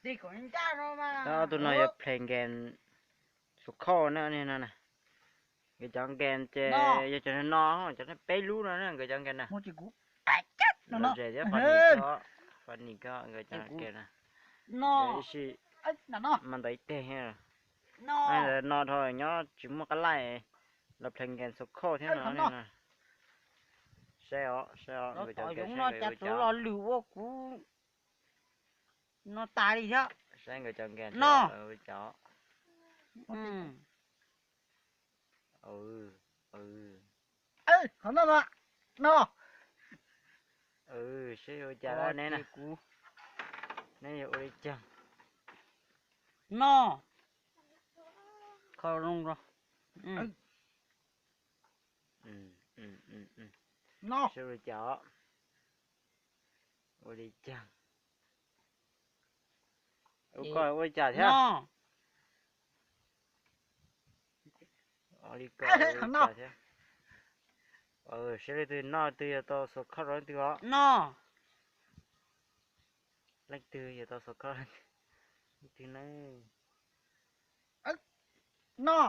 Ob tug no yog play game xuv khauj na, no na. Nkawd cov game ces yog cov no, cov peb lub no na, nkawd cov game na. Los zem thiab, funny kawg, funny kawg nkawd cov game na. Ib sij mas ntawd ib teg. No dhau nyob tsis muaj qab laij los play game xuv khauj thiab no. Saib os, saib os, nkawd cov game, saib nkawd cov, los lwm ua kuv no tas li thiab. Saib nkawd cov game no. Cov, qhov no no, saib ua cas neb na, neb yuav ua li cas no. Kho zoo rau, saib ua cas, ua li cas, ua koj ua li cas thiab. Ua li koj ua li cas thiab. Saib leej twg noj twg yog tau xuv khauj rau leej twg os. No, leej twg yog tau xuv khauj leej twg na. No,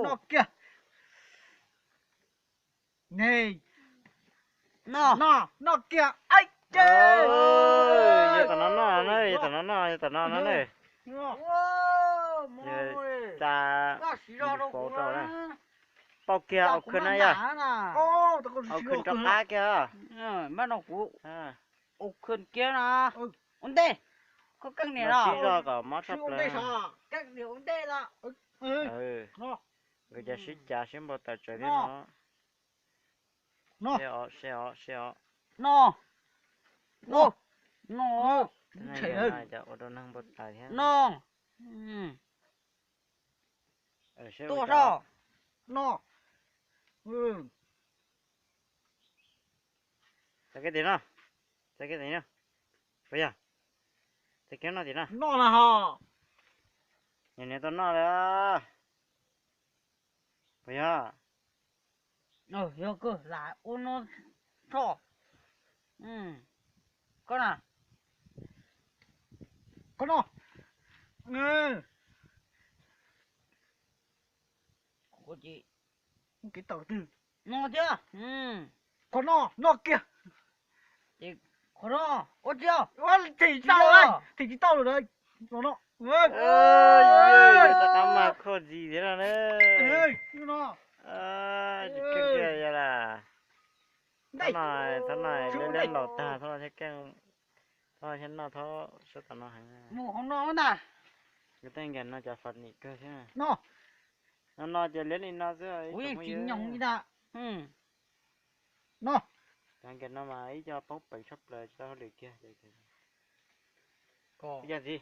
no kiag. Ne, no, no kiag. Yog tom no noj na, yog tom no noj, yog tom no noj na. Yog tas, pauj kiag, au khwv na yog, au khwv rov qab kiag. Mas no kuv au khwv kiag na. Ua ntej, koj keej niam los sib zog kom mob tshaj plaws. Keej niam ua ntej los. Nkawd cov sib cav sib npau taws tsawv thiab no. Seb os, seb os, seb os. No, no, no, cov ua rau neeg npau taws thiab no. Tuaj soj no. Txais kiag tim no, txais kiag tim no, puas yog? Txais kiag noj tim no. Noj na ho. Niam niam tau noj lawm. Puas yog? Yog kawg, lam ua no tso. Koj na, koj no. Kev tawm twg no thiab. Qhov no noj kiag. Qhov no ua tsis, them tsis tau, them tsis tau lawm. Rov qab mas kho ntxiv thiab no na. Tsis keej kiag yog las. Thaum no, thaum no liab laus tag, thaum no thiaj keej, thaum no thiaj noj, thaum sab tom no heev. Mus hauv no na. Tej nkag no cov funny kawg thiab. No no ces liab li no xwb. Kuv yeej tsis nyoos li ntag. No, cov nkag no mas ib co poob peev tshaj plaws tsis tau hauj lwm kiag. Ib co ntxiv.